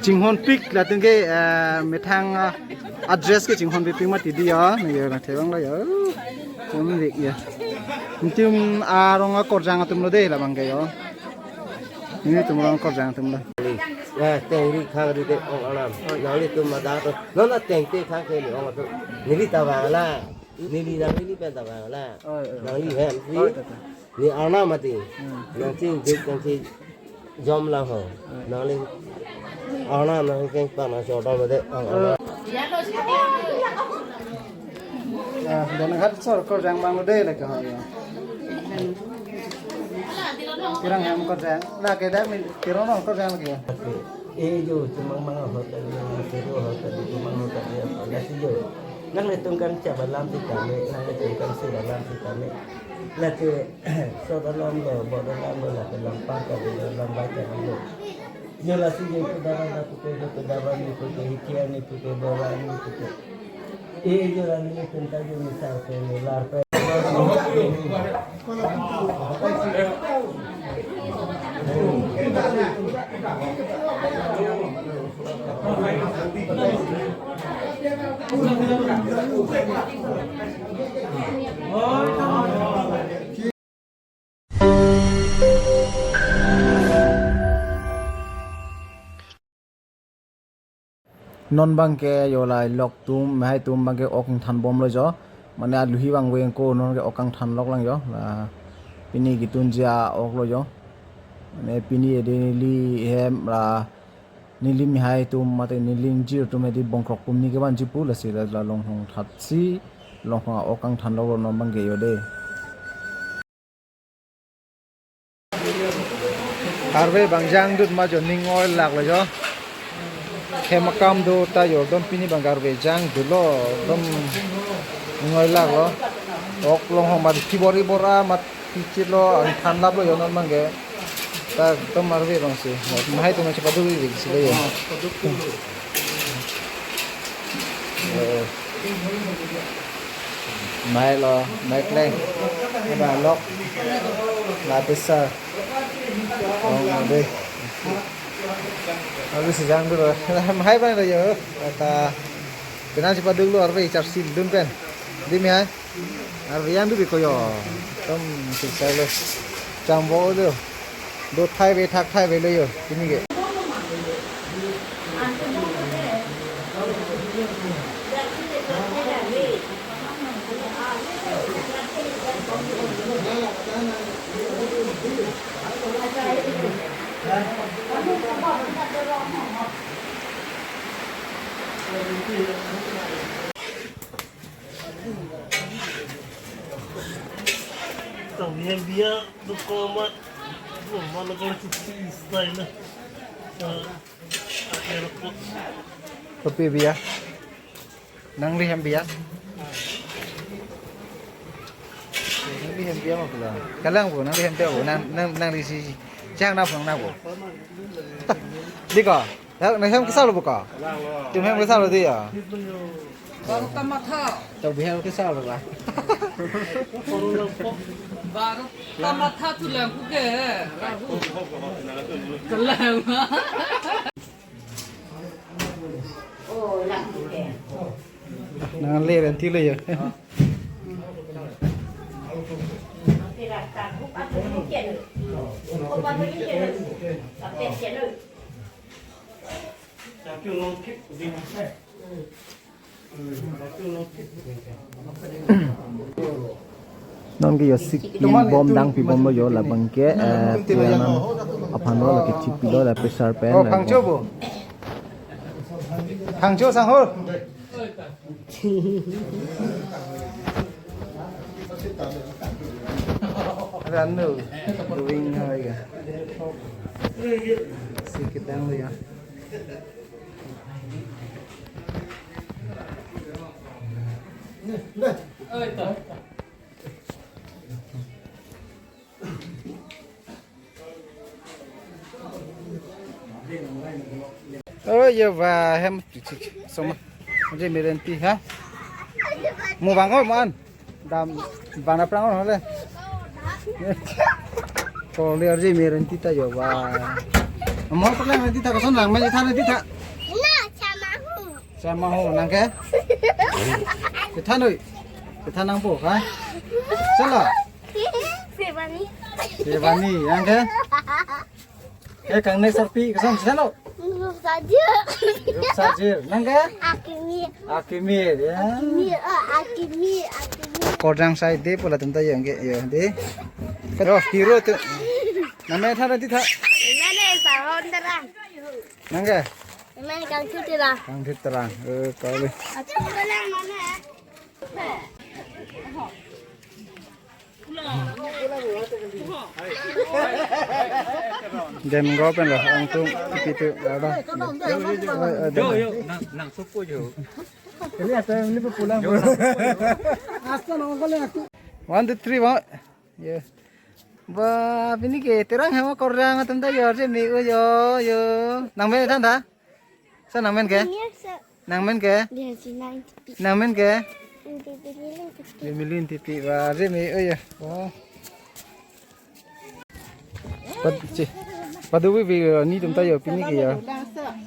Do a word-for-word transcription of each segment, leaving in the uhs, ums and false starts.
Chinghonpik latum ke, eh, methang, ah, address ke chinghonpik mati di ya. Neli yo na thevang la ya. Chinghonpik ya. Nelitum arong akorjang atum lo de labang ke yo. Nelitum arong akorjang atum lo. Nangli, eh, tengri khangri te ong alam. Nanglitum mada to. Nona tengte khang ke ni ong atum. Neli ta vang la. Neli nangli pen ta vang la. Oi, oi, oi. Nangli hem si. Oi, oi, oi. Ne arnam mati. Hmm. Nangching dik nangching jom lang ho. Oi. Nangli arnam nangli keng pang nang chodom mati. Ang arnam. Ah, dan hat sor akorjang abang lo de lake ho ya. Pirang hem akorjang. Lake dak min pirang akorjang lake ya. Oke. Eh, jo, cuma mang hotel yang seru hotel itu mang hotel yang lasi jo. Nanglitum kan chap alam si kami, nanglitum kan sur alam si kami. Lake, sot alam lo, bot alam lo, lake lampa kami lo, lampa kami lo. Jo lasi jo pedaran da puke, jo pedaran ni puke, hikian ni puke, boran ni puke. Eh, jo rani ni pinta jo misal ke ni lar pe. Non abang ke yo la lok atum, mehai atum abang ke ok kangthan bom lo jo. Mane aluhi vangve ko non ke ok kangthan lok lang jo. La pini ketun ja ok lo jo. Mane pini ede neli hem la neli mehai atum mate neli ingjir atum edi bongkrok pumni kevan chipu lasi la, la longhong thatsi longhong ok kangthan lok lo non abang ke yo de. Arve abang jangdut ma jo ning oi lak lo jo. Hem akam do ta jo dom pini abang arve jangdut lo dom ning oi lak lo. Ok longhong mat phi bor-i bor-a mat pichit lo ang than lap lo jo non abang ke. Ta dom arve abang si. Mehai atum si paduk ri si lo jo. Eh. Mehai lo, mehai kleng. Ada lok. Lati sa. Oh, ade. Arve si jangdut lo. Mehai abang lo jo. Kata. Penang si paduk lo arve charsil dun pen. Di mehai. Arve jangdut ko jo. Tom si sa lo. Chambo lo. Do thai ve thak thai ve lo jo, pini ke. Tang biya biya do komat. Oh, mana kalau cuci style na. Ah, airport. Kopi biya. Nangli hem biya. Nangli hem biya ma pula. Kalang bo, nangli hem biya bo. Nang, nang, nangli si, si. Chang na phang na bo. Di ko. Dak nang hem kesal lo buka? Tim hem kesal lo dia. Baru tamat ha. Dak bihem kesal lo lah. Baru tamat ha tu lang kuke. Kelang. Nang le renti lo ya. Non ke yo sik pi bom dang pi bom lo yo labang ke, eh, pi anan aphan lo lake chip pi lo la pressure pen. Oh, la phangcho bo. Phangcho sanghor. Ranu, doing hai ga. Si kitang lo ya. Oh, ya, wah, hem, soma. Aje meren pi, ha? Mo bang, oh, man. Dam, bana prang, oh, le. Ko le aje meren pi ta, ya, wah. Mo paklangji tha, koson nangmen than ji tha. Na, Chamahu. Chamahu, nang ke? Chethan noi. Chethan nangpo, ha? Sala. Sevani. Sevani, nang ke? Eh, kang next sarpi, koson chethanlo? Rupsajir. Rupsajir, nang ke? Akimi. Akimi, ya. Akimi, ah, Akimi, Akimi. Kordang side de, pu latum ta yang ke, ya, de. Oh, hero tu. Nangmen than ji tha. Nangmen Sahon Terang. Nang ke? Nangmen Kangthir Terang. Kangthir Terang. Eh, kali. Aku bilang mana? Dem go pen lo, angtung tipi tu, ada. Yo, yo, yo, nang, nang supu yo. Ini apa yang ini pulang? Asta nongkol aku. One, two, three, one. Yo. Ba, pini ke terang hema kordang atum ta yo, je me o yo, yo. Nangmen than tha? Sa nangmen ke? Ini sa Nangmen ke? Dia si nine tipi. Nangmen ke? Ini tipi, ini tipi. Emily tipi, ba, je me o yo. Oh. Pad, che. Padubi bi, ni atum ta yo, pini ke yo.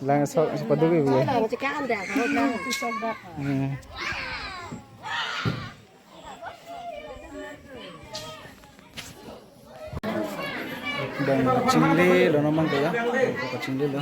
Langso, padubi bi yo. Hmm. Bang chinglelo non mang ke ya. Bang chinglelo.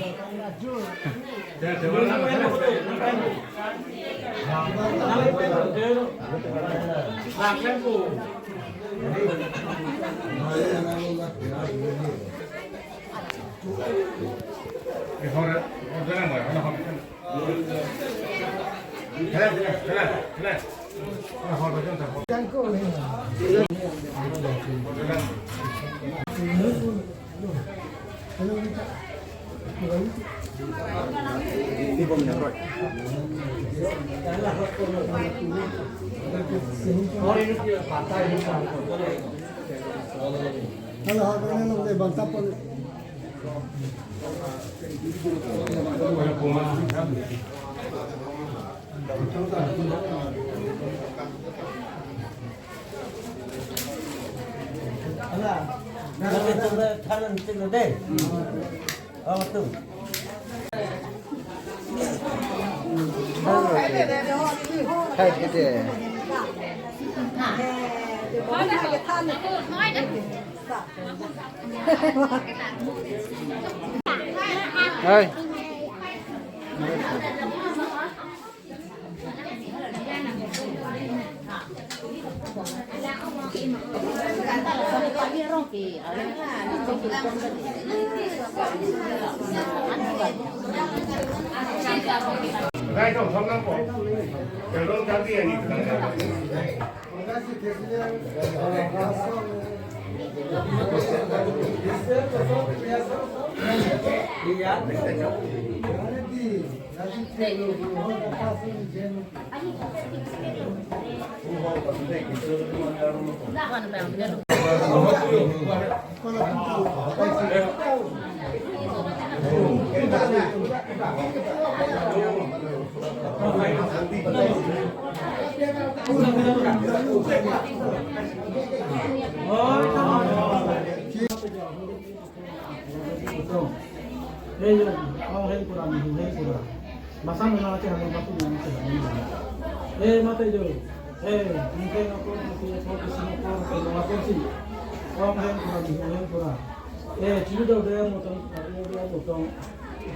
Hai. Hey, yo, ong heng pura, mihu heng pura. Masa menang aja hanya satu yang aja hanya. Eh, mate yo. Eh, mungkin aku mesti aku ke sini aku ke rumah aku sih. Ong heng pura, mihu heng pura. Eh, cili do dia motong, aku dia motong.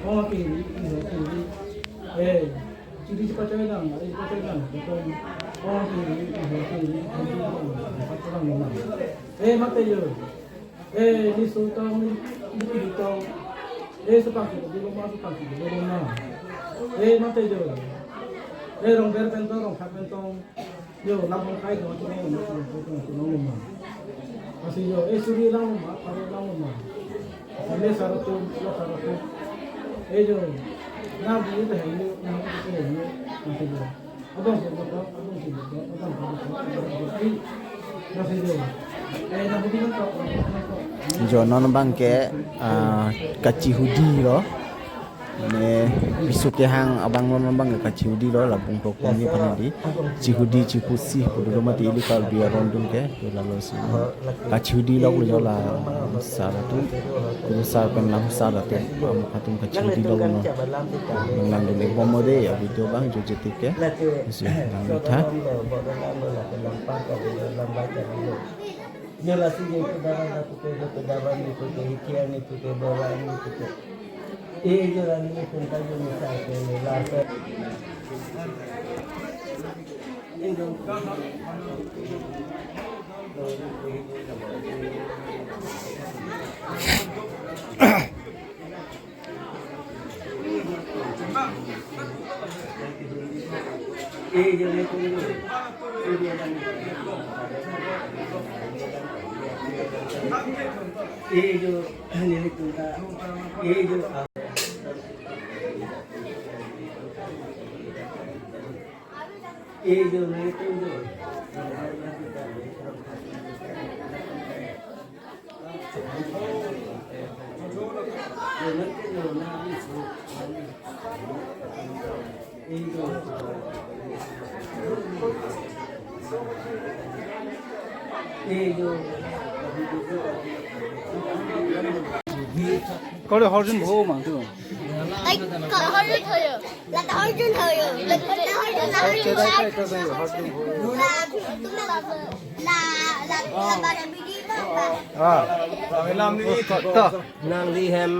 Ong kiri, ini kiri. Eh, cili cepat cewek nang, ada cepat cewek nang. Motong. Ong kiri, ini kiri. Ong kiri, ini kiri. Eh, mate yo. Eh, ni sotong, ni, ni pitong. Eh, sepangki, di loma, sepangki, di loma. Eh, mate yo. Eh, rong ber pentong, rong khat pentong. Yo, lam hong kai tong, tong, tong, tong, tong, tong, loma. Asi yo, eh, suri lang loma, pare lang loma. Ini saratum, lo saratum. Eh, yo. Na, di, di, di, di, di, di, di, di, di, di, di, di, di, di, di, di, di, Jo non abang ke, ah, kachihudi lo. Mane piso kehang abang non abang kachihudi lo, labang tok pon ni phan hedi. Chihudi chipusi pu dolo mati ili Karbi aron atum ke, to lalo si. Kachihudi lo lo la sar atum. Kurusar pen lamsar atum. Am atum kachihudi lo no. Nang lang dun ek bom mo de, a video abang jo jetik ke. Si nang tha. Yo lasi yo ke dara da pute, yo ke dara ni pute, hikia ni pute, bora ni pute. Eh, yo la ni pun ta yo ni sa ke ni la sa. Kore horjun bho mang tu. Ai, ko horjun hoyo. Lata horjun hoyo. Lata horjun hoyo. Lata horjun hoyo. La, la, la, la, la, la, la, la, la. Ah. Nangli hem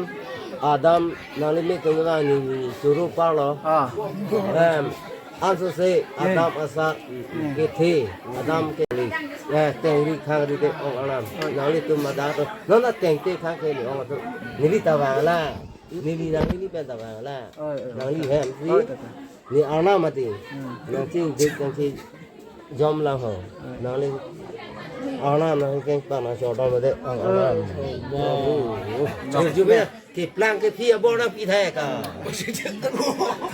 Adam, nangli me tengga ni churu parlo. Ah. Em, anso se Adam asak kethe, Adam ke li. Eh, tengri khangri ke ong Arnam. Nanglitum madak to. Nona tengte khang ke ni ong to. Neli ta vangla. Neli nangli ni pen ta vangla. Oi, oi. Nangli hem si. Oi, tata. Ni Arnam mati. Hmm. Nangching dik nangching jom lang ho. Nangli Arnam nangli keng pa nang chodom de ang Arnam. Wow. Jujur ya, keplang kephi abor na pi thai ka.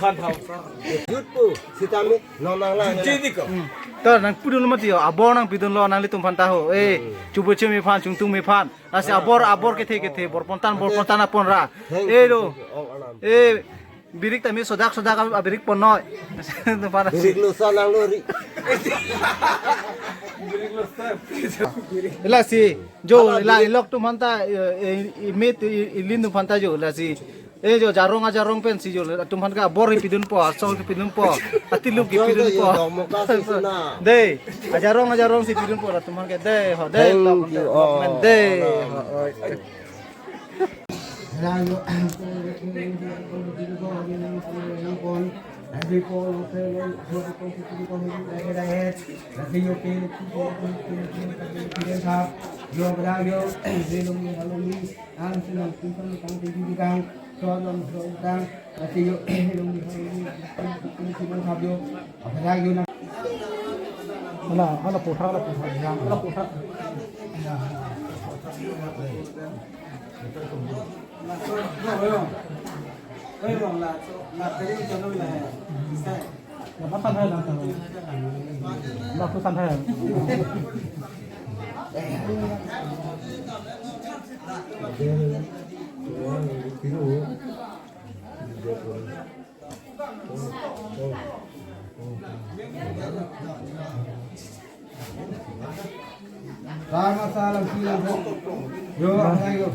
Khan thau. Jut pu, sitame non nang lang. Jut di ko. Hmm. Tar nang pudun mati yo, abor nang pidun lo nanglitum aphan ta ho. Eh, hmm, chubu chumi aphan, chungtung mi aphan. Lasi abor, abor kethe kethe, bor pontan, bor pontan apon ra. Thank you, eh, do. Thank you. Oh, Arnam. Eh, birik tame sodak sodak a-, abirik ponnoi. Para si. Birik lo sa lang lo ri. Birik lo sa. Ila si, jo, ila ilok atum aphan ta, eh, eh, imit, i-, ilin atum aphan ta jo, ila si. Eh, jo, jarong ajarong pen si jo, atum aphan ke abor pidun po, asong pidun po, atiluk pidun po. Dong mo ka si sena. Dei, ajarong ajarong si pidun po, atum aphan ke dei, ho, dei, thank you, lok, lok, men, dei, ho, oi. Hala, hala puthak, hala puthak, hala puthak. Sama salam silang. Yo, ayo.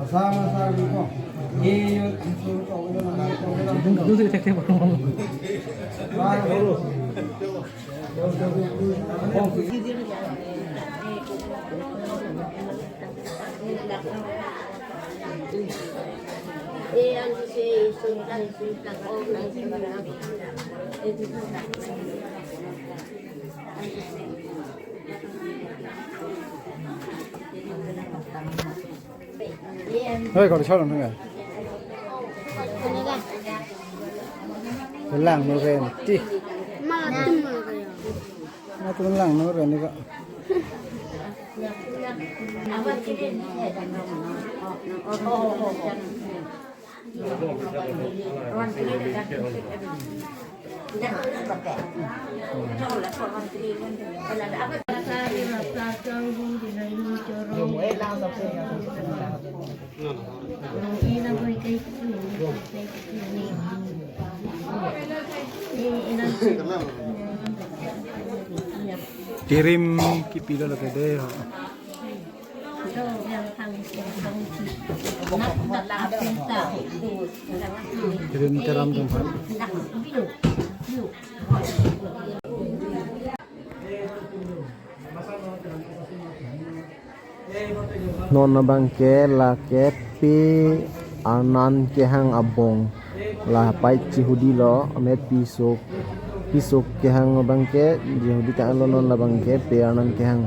Sama salam ko. Iyo. Hei, kalau salam dengan. Lang no ren ti. Matum lang no ren ni ka. Kirim kipilo lake dei ho. Kirim teram tum han. Non abangke lake pe arnan kehang abong. La pai chihudilo, amet pisok, pisok kehang abangke chihudi tanglo non labangke pe arnan kehang.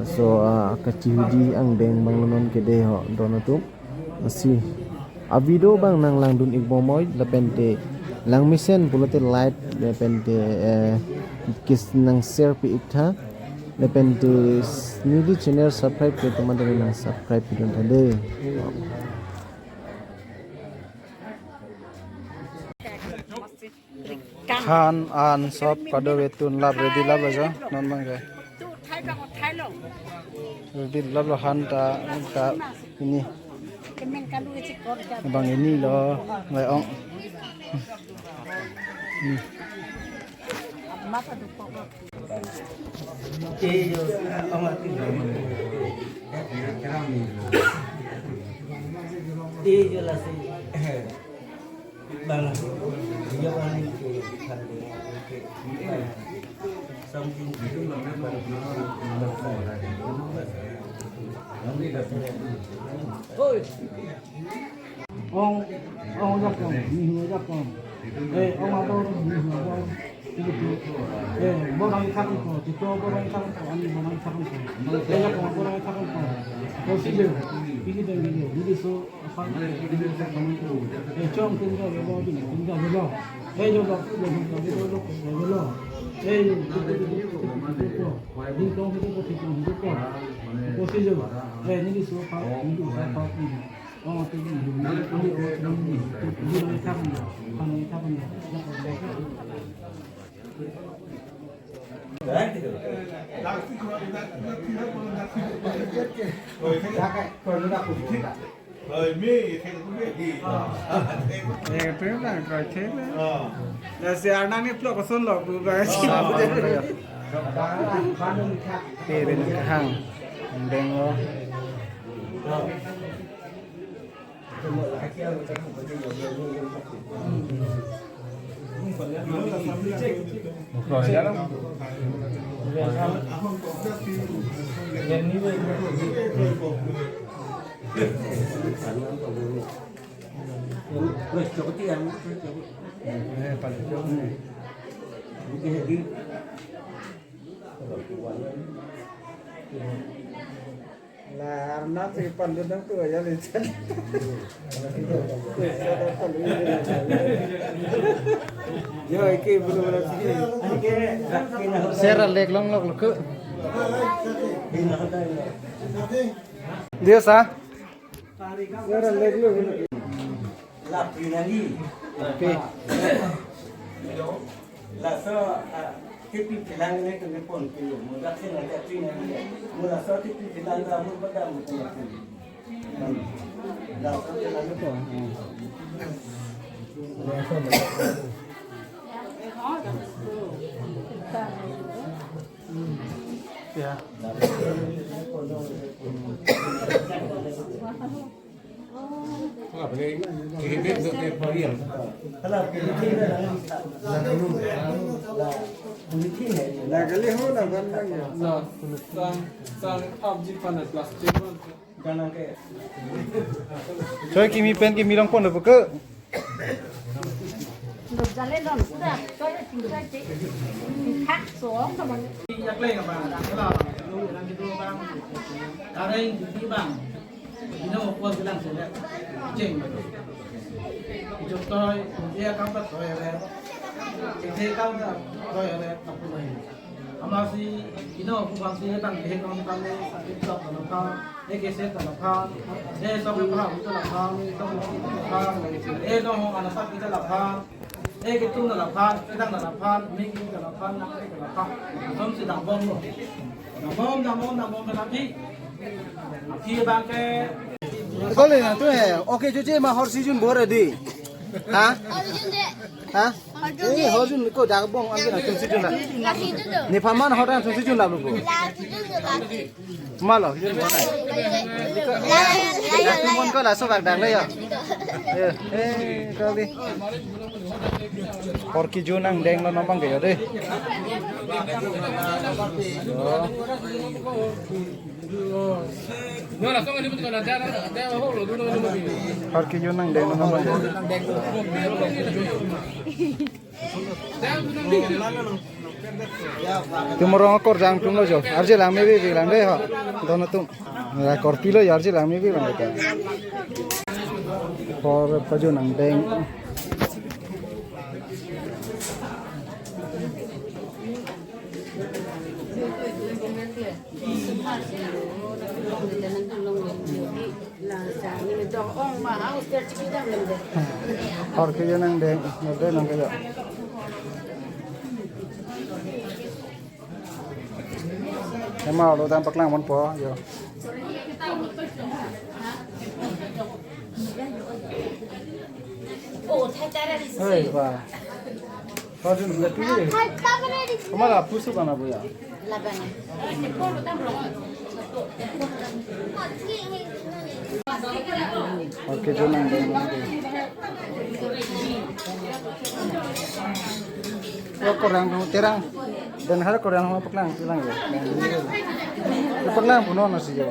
So, ah, kachihudi angdeng abanglo non ke dei ho, don atum. Lasi avideo abang nanglangdun ikbomnoi, lapente langmesen pulote like, lapente, eh, kis nang share pi iktha, lapente neli channel subscribe ke teman-teman nang subscribe pidun tha dei. Khan an sop kadokave tun lap ready lap ajo non abangke. Ready lap lo han ta, ta ini. Abang inilo, lai ong. Hmm. Oi. Ong, ong jakong, nihu jakong. Eh, ong ador, nihu ador. Eh, borang thak ko, tito borang thak ko, ani borang thak ko. Eh, jakong borang thak ko. Ko si jo, pini dan jo, jadi so, apa? Eh, chong tin jo, lo, bin tin jo, lo. Eh, jo, lo, lo, lo, lo, lo, lo. Eh, jo, lo, lo, lo, lo, lo. Din tong, lo, lo, lo, lo, lo. Ko si jo. Eh, jadi so, apa? Ini so, apa? Ini. Eh, itu lah, kalau cewek lah. Dah si anak ni peluk kosong lo, bukan sih. Piring kehang. Benglo. La Arnab si pandun nangtu aja licin. Yo, iki belum berhasil. Share lek longlok lo ke. Dia sah. Share lek lo. La Prinali. Oke. Laso, ah, tipi pilang ne kami pon pilo. Mudak sing aja Prinali. Mu laso tipi pilang ka mu pada mu pon pilo. Laso pilang pon. Ya. Choi kimi pen kimi long pon lo ke. Lo jale lon kuda, kore tingkai te. Thak so, kaman. Yak le na bang, kala, lo nang gitu bang. Kareng gitu bang. Ino pon bilang sele. Jeng. Ijok toi, dia kam ta toi re. Ite kam ta toi re, tapu lai. Amatsi, ino pu bang si tang ke kam kam le, sakit tok kam kam. Eke se ta laphan, e song ke paham ta laphan, e song ke ta laphan, e no ho ana sak ta laphan, e ke tum ta laphan, ke dang ta laphan, ming ta laphan, nak ta laphan. Som si dang bom lo. Dang bom, dang bom, dang bom, dang bom. Aphi abang ke. Kole na tu he, okay, chuche ma hor season bor di. Ha? Ha? Eh, hor jun ko jaga bong ambil na tum season la. Nephan man hor tum season la bu. Malo, hijun bonai. Ya, tumon ko laso bak dang le ya. Eh, eh, kali. Hor kejun angdeng lo non abang ke yo de. Yo. Hor kejun angdeng lo non abang. Tum arong akorjang atum lo jo. Arje lang me bi lang de ho. Don atum. Ra korpi lo arje lang me bi lang de. Hor kejun angdeng. Hor kejun angdeng, nang ke nang ke ya. Ema lo dam paklang mon po, yo. Hei, ba. Hor jun le pi. Koma la pusu bana buya. Hor kejun angdeng. Yo, korang terang. Den har korang paklang, paklang ya. Paklang puno nasi ya.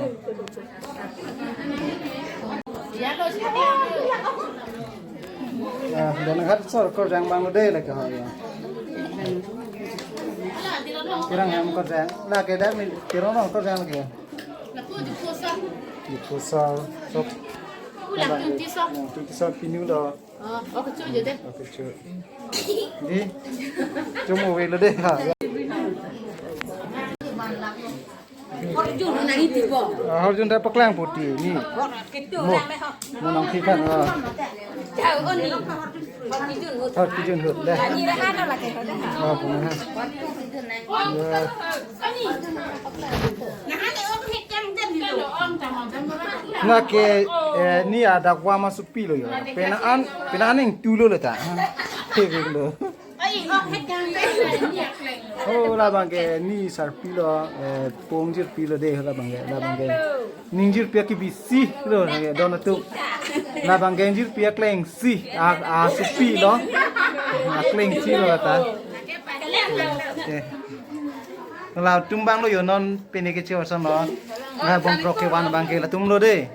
Ah, den hat sor korjang abang lo de lake ha ya. Terang hem korjang. Lake dak min terang lo korjang lake. Di pusar sok. Ulang twenty sok. Twenty sok pinu lo. Oh, okay, cuy, jadi. Okay, cuy. Di. Cuma welo de ha. Hor jun na iti bo. Ah, hor jun ta paklang puti ni. Hor kitu mo. Mo nang kikan, ah. Jauh ni. Hor kijun hut. Hor kijun hut deh. Ni raha na lagi hor dah. Ah, punya ha. Ya. Nah, ni oh hit yang dan ni lo. Nake, eh, ni ada gua masuk pilo ya. Penaan, penaan yang tulo le ta. Hei, lo. Oh, labang ke ni sarpi lo, eh, pongjirpi lo de, labang ke, labang ke. Ningjirpi akebisi lo, labang ke don atum. Labang ke ingjirpi aklengsi, a, asupi lo. Aklengsi lo ta. Eh. Latum abang lo yo non pini kechevan lo. La bongkrok kevan abang ke latum lo de.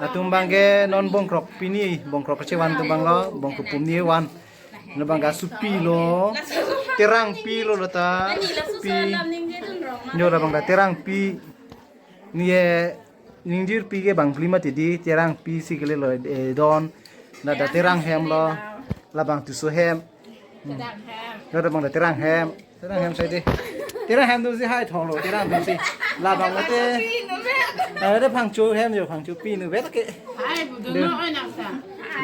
Latum abang ke non bongkrok pini, bongkrok kechevan atum abang lo, bongkrok pumni van. Labang ke asupi lo, terangpi lo lo ta. Pi. Yo labang ke terangpi. Ni ye ningjirpi ke bang pli mati di terangpi si kele lo, eh, don. Ladak terang hem lo. Labang tuso hem. Hmm. Yo labang ke terang hem. Terang hem sai di. Terang hem tu si hai thong lo, terang tu si. Labang mati. Ada phangcho hem yo, phangchopi nu bet ke. Hai, bu dono oi nang sa.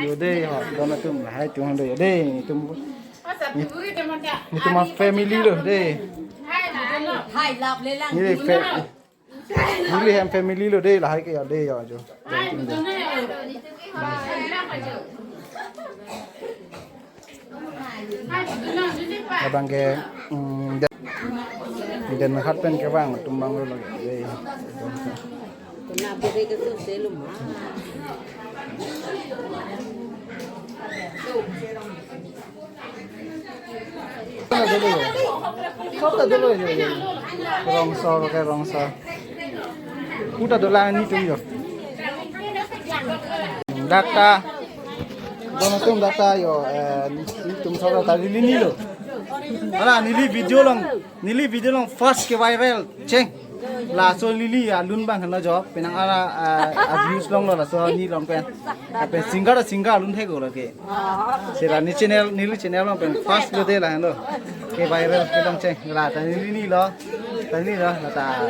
Yo de ho, don atum hai tung do yo de, ni tum. Masa turi de mata. Ni tum family lo de. Hai, bu dono. Hai, lap le lang. Ni de fa-, neli hem family lo de, lahai ke ya de ya jo. Hai, bu dono ya. Abang ke, mm, den, den hat pen kevang atum abang lo lagi. Kena beri ke tu selum. Kota dolo ya. Rongsor ke rongsor. Kota dolo ni tum yo. Dak ta. Don atum dak ta yo, eh, ni tum sora ta lili ni lo. Ala neli video along, neli video along first ke viral cheng. Laso lili alun abang hana jo, penang ala, eh, abuse long lo laso ni long pen. Ape singer singer alun thek lo ke. Sera ni channel, neli channel along pen first lo de la hano. Ke viral ke long cheng la ta neli ni lo. Tani ra, lata.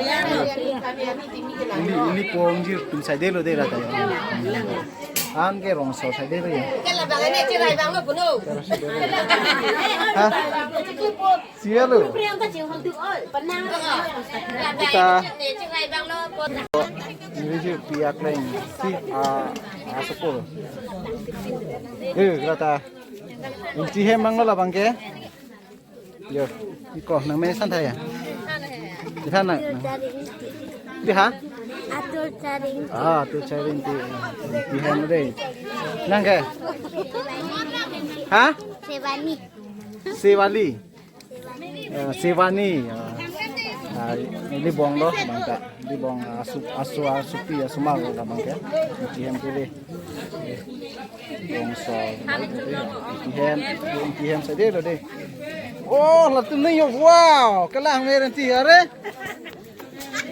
Ili, ili pongjir atum saidelo de lata. Anke rongso saidelo ya. Ha? Sialo. Kita. Ini si piak lain si, ah, asukul. Eh, lata. Inti hem mang lo labang ke. Yo, iko nang me san thaya. Di ha nang. Di ha? Atul Charing. Ah, Atul Charing ti. Di ha mo dei. Nang ke? Ha? Sevani. Sevali. Eh, Sevani. Ah, ah, ili bong lo, bang ta. Di bong, ah, asu, asu, asupi, asumar lo bang ke. Di hem ke dei. Bongso. Inti hem, inti hem saidelo de. Oh, latum ni yo, wow, kelang meren ti are.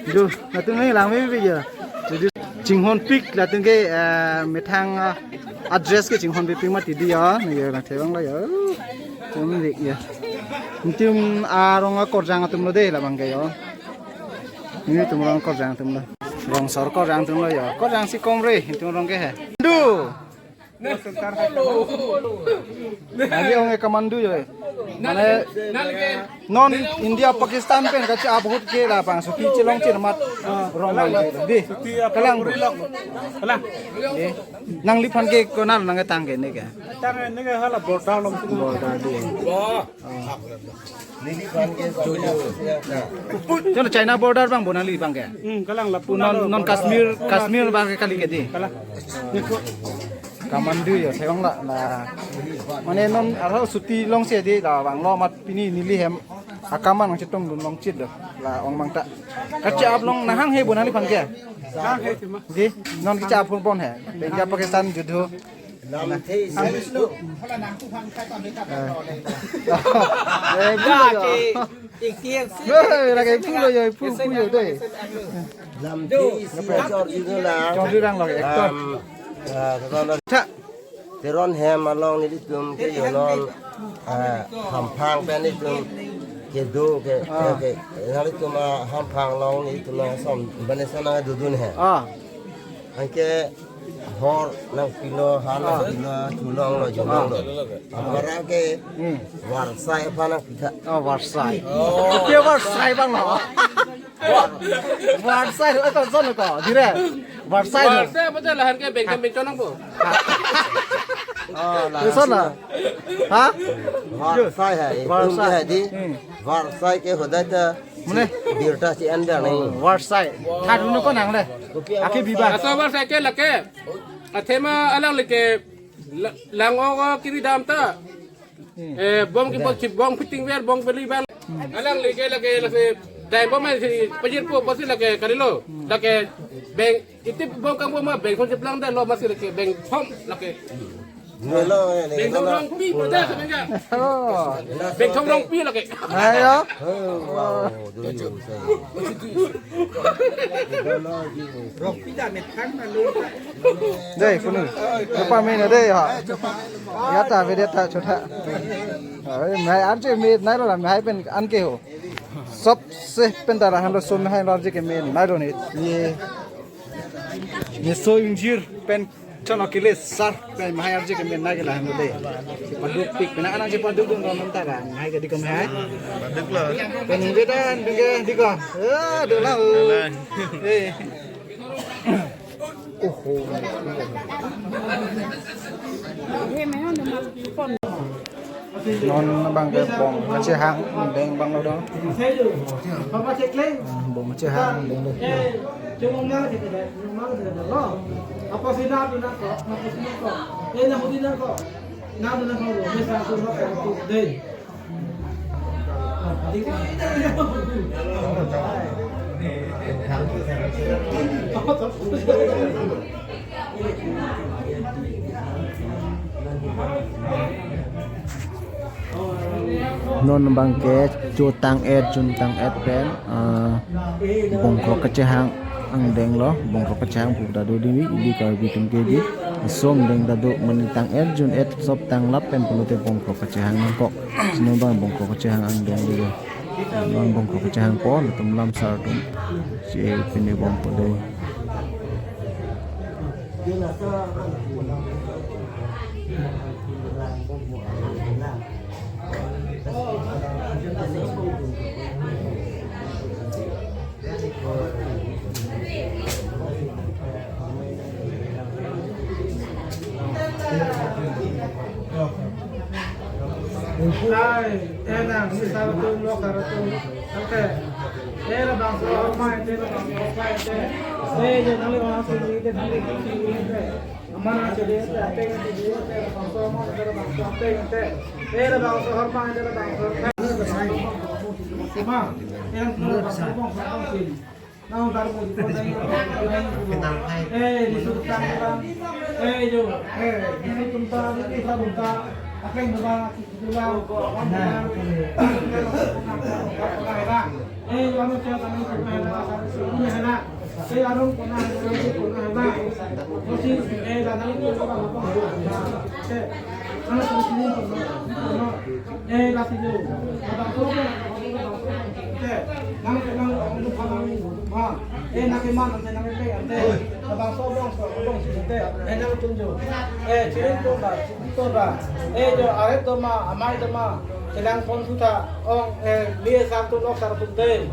Yo, latum ni lang meren ya. Jadi chinghon pik latum ke, eh, methang, eh, address ke chinghon pik mati di ya. Ni ya, na thevang la ya. Tum dik ya. Intim arong akorjang atum lo de labang ke yo. Ini tum rong korjang atum lo. Rongso korjang atum lo ya. Korjang si kom re, intim rong ke he. Du. Lagi ong ke kamandu jo. Mane non India Pakistan pen kachi-ap ahut ke labang suti chelong chin amat rong lang di. Kalang. Kalang. Eh, nangliphan ke konat nangtang ke ne ke? Tang ne ke hala border along. Border di. Chona China border bang bo nangli bang ke? Hmm, kalang lapu non, non Kashmir, Kashmir bang ke kali ke di. Kalang. Kamandu ya, thevang la, la. Mane non arlo suti long si di, labang lo amat pini neli hem akaman nangchetongdun long chit do. La ong bang ta. Kachi-ap long nahang he bo nangliphan ke? Hang he sima. Di, non kachi-ap pon he. India Pakistan judho. Lamthe isi. Eh, pulo yo. Ke, ikhtiar si. Eh, lagi pulo yo, pu, pulo yo dei. Lamthe isi, chorji dolang. Chorji dolang lagi, actor. Lam, ah, Teron, Tha. Teron hem along nelitum ke yo non, ah, Hamphang pen nelitum kedo ke, Ah. ke, nelitum, ah, Hamphang along nelitum ason, bane sana dodun he. Ah. Anke hor nangpilo, ha Ah. nangpilo, cholong lo, jolong lo. Ah. Apara ke Hmm. Varsai aphan nangpitha. Oh, Varsai. Oh. Ke Varsai bang lo. Varsai, eh, to, son to, dire. Varsai to. Varsai, betul lah, harga bengkam bengkam nang po. Oh, lah. Ke son na? Ha? Varsai hai, Varsai. Itum ke hai di. Hmm. Varsai ke hodai ta. Mane? Birta si anda nai. Oh, Varsai. Thadun ko nang le. Ake biba. Asa Varsai ke lake. Athema alang lake la-, lang ogo kiri dam ta. Hmm. Eh, bom ki bom chip, bom fitting ver, bom beli bang. Hmm. Alang lake lake lake. Dai bom si pajir po, bom si lake kalilo. Hmm. Lake beng, iti bom kang bom ma beng son chip lang dai lo ma si lake beng thom lake. Hello, hello. Beng thom rong pi, brother, sebenarnya. Oh. Beng thom rong pi lake. Ayo. Oh, wow. Rong pi da met kan malu. Dei, kunu. Coba main dei, ha. Ya ta, video ta, chota. Ai, mehai arje main nai lo la, mehai pen anke ho. Sob se pen ta la han lo so mehai lo arje ke main nai lo ni. Ye. Ni so ingjir pen chon akile sar pen mehai arje ke main nai ke la han lo dei. Paduk pik pen anang si paduk dun non ta la, mehai ke di ko mehai. Paduk lo. Pen ni beda, dun ke di ko. Eh, do la. Eh. Oho. Non bang ke bong kachehang deng bang lo dong. Bong kachehang deng lo. Non bang ke chotang et, chotang et pen, ah, bongkrok kachehang angdeng lo, bongkrok kachehang pu ta do di, ili Karbi atum ke di, song deng ta do, mane tang et, chun et, sop tang lap pen pulote bongkrok kachehang nangkok, sino bang bongkrok kachehang angdeng di. Lang bong ko kachehang po, latum lamsar atum che pine bompo dei. Ai, tenang, sisar atum, loksar atum. Oke. Eh, labangso ahormu, eh, labangso ahormu, eh. Eh, je nangli orang sini, je nangli sini, eh. Aman aja deh, eh, pengen deh, eh, labangso ahormu, eh, labangso pengen deh. Eh, labangso ahormu, eh, labangso ahormu. Ma, eh, labangso ahormu, eh. Nang taru mo di kota ini. Eh, di Sultan Bang. Eh, jo. Eh, di Sultan Bang, di Sultan Bang. Apa yang Bang? Sultan Bang. Eh, jo, anu siapa ni? Sultan Bang. Eh, anu pernah, anu pernah Bang. Terus, eh, datang itu Bang. Eh, mana terus ini? Eh, lasi jo. Ada apa? Eh, nang, nang, nang, nang, ha. Eh, nang ke mana, nang ke mana, eh. Ada apa, bang, bang, eh, nang tunjuk. Eh, chiring pon ba, chiring pon ba. Eh, jo, arep do ma, amei do ma. Chelang pon thu tha, ong, eh, liye sar tu, loksar tu dei.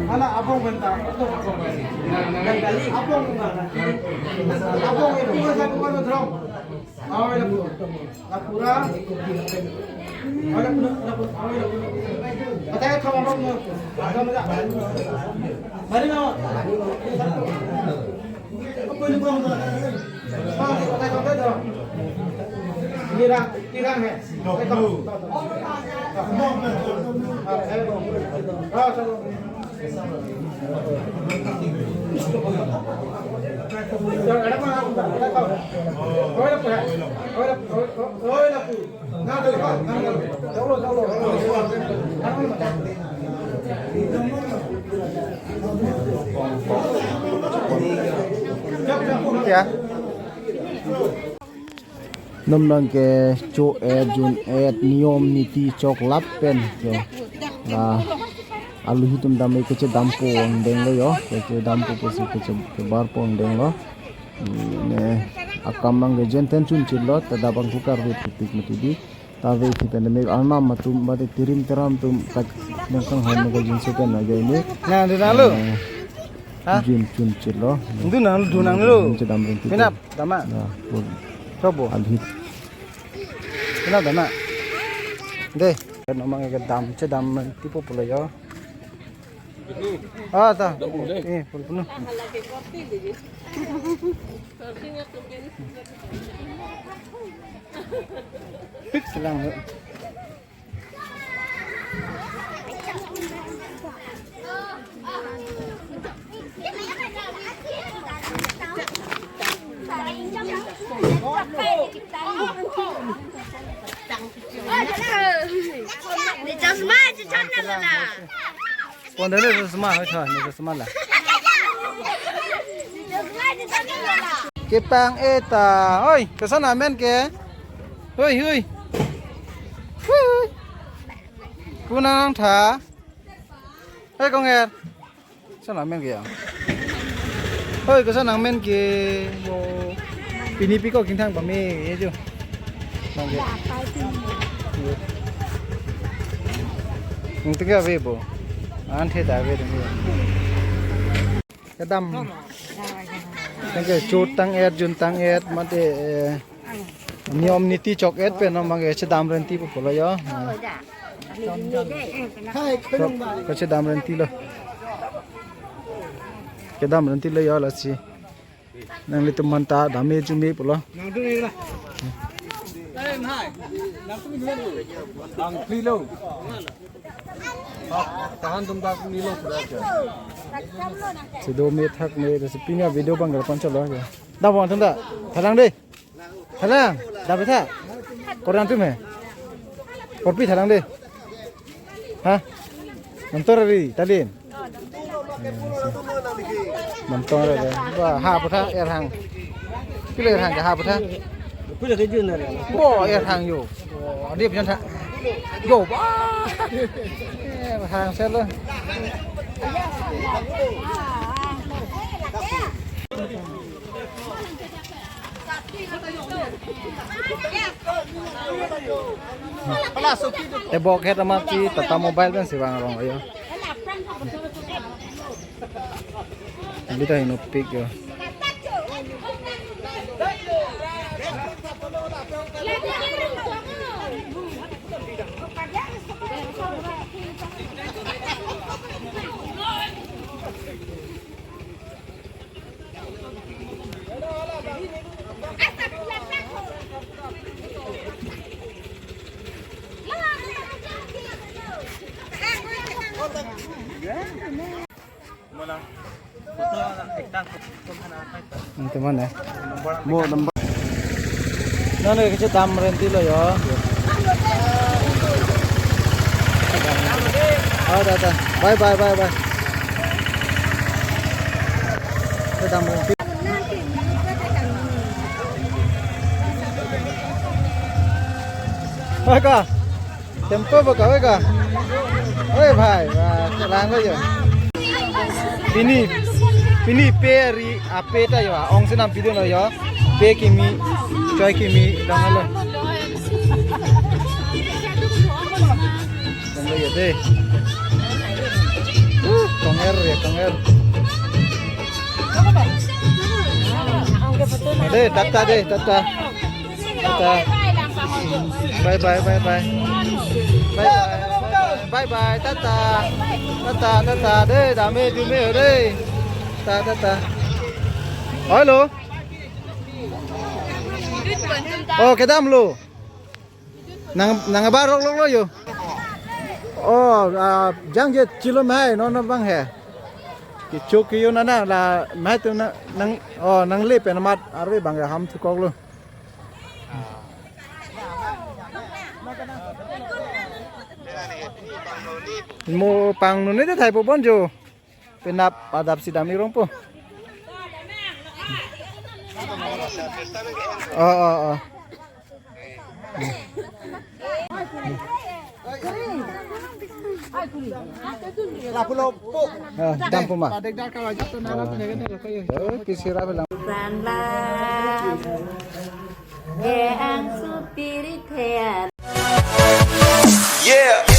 Mana abang bentar? Abang, abang itu masa bukan drone. Oh, ya, Bu. Lapura. Oh, lapura, lapura, oh, lapura. Katanya kawan orang mau. Mari, no. Apa ini, Bang? Bang, katanya kawan orang. Ini dah, ini dah, eh. Ya. Nonbang ke cho-et jun-et niyom niti chok lapen ke la aluhi atum dam ke chedampo angdeng lo yo, ke chedampo pusi ke che-, chebarpo angdeng lo. Ne akam abang ke jenten chunchilo, ta dabang kukar vet kitik mati di. Ta vet kita ne mek arnam atum mati tirim teram atum tak nangkanghon ke jinso pen aja ini. Nah, di nalo. Eh, ha? Jun chunchilo. Itu nang, itu nang lo. Chedam rinti. Pinap. Dama. Ya, pun. Coba. Alhit. Kena dama. Deh, kan omang ke dam, chedam tipo pulo yo. Ah, ta. Eh, pul puno. Fix lang. Ni chosma, ni chosma la. Pon dele chosma, hoi, hoi, ni chosma la. Ni chosma, ni chosma la. Kepang eta. Oi, koson amen ke? Hui, hui. Hui, hui. Kunang tha. Hei, konger. Koson amen ke ya? Hoi, koson amen ke? Bo. Pini pi ko kingthang pame, ye jo. Bang ke. Nung tiga ve bo. An the ta ve dum. Kedam. Tangke chot tang-et, jun tang-et, mate, eh, niyom niti chok-et pen no mage chedam renti pu pulo yo. Hai, ko, ko chedam renti lo. Kedam renti lo yo lasi. Nanglitum aphan ta dame jume pulo. Nang pri lo. Tahan tum dak ni lo pura aja. Sido me thak me, si pini video bang garpan chalo ya. Dah bang tum dah. Thalang deh. Thalang. Dah betha. Koran tum he. Korpi thalang deh. Ha? Namtor ri, talin. Namtor ri. Wah, ha putha, er hang. Pilo er hang ke ha putha? Pilo ke jun na. Bo, er hang yo. Oh, dia punya tha. Yo, wah. Er hang selo. Tebok het amat si Tata Mobile pen si vang arong yo. Bida inut pik yo. Teman ya. Mo number. Nang ke dam renti lo yo. Oh, dah, dah. Bye, bye, bye, bye. Ke dam renti. Bye ka. Tempo bo ka, bye ka. Oi bhai, wah, lang ko yo. Pini, pini pe ri ape ta yo, ong si nam pidun lo yo. Pe kimi, choi kimi, dang lo. Dang lo yo deh. Uh, tonger ya, tonger. Deh, tata deh, tata. Tata. Bye bye, bye bye. Bye bye, bye bye, bye bye, tata. Tata, tata, deh, dame jume deh. Tata, tata. Hello. Oh, kedam lo. Nang, nang abarok lok lo yo. Oh, ah, jang je chilo mai, non non bang he. Kechok ke yo nana la mai tu na, nang, oh, nangle pen amat arve bang ya ham thukok lo. Mo pangno ne te thai po bon jo. Penap adap si dam irong po. Oh, oh, oh. Ah, dam po ma. Oh, kisira bilang. Yang supiri thean. Yeah.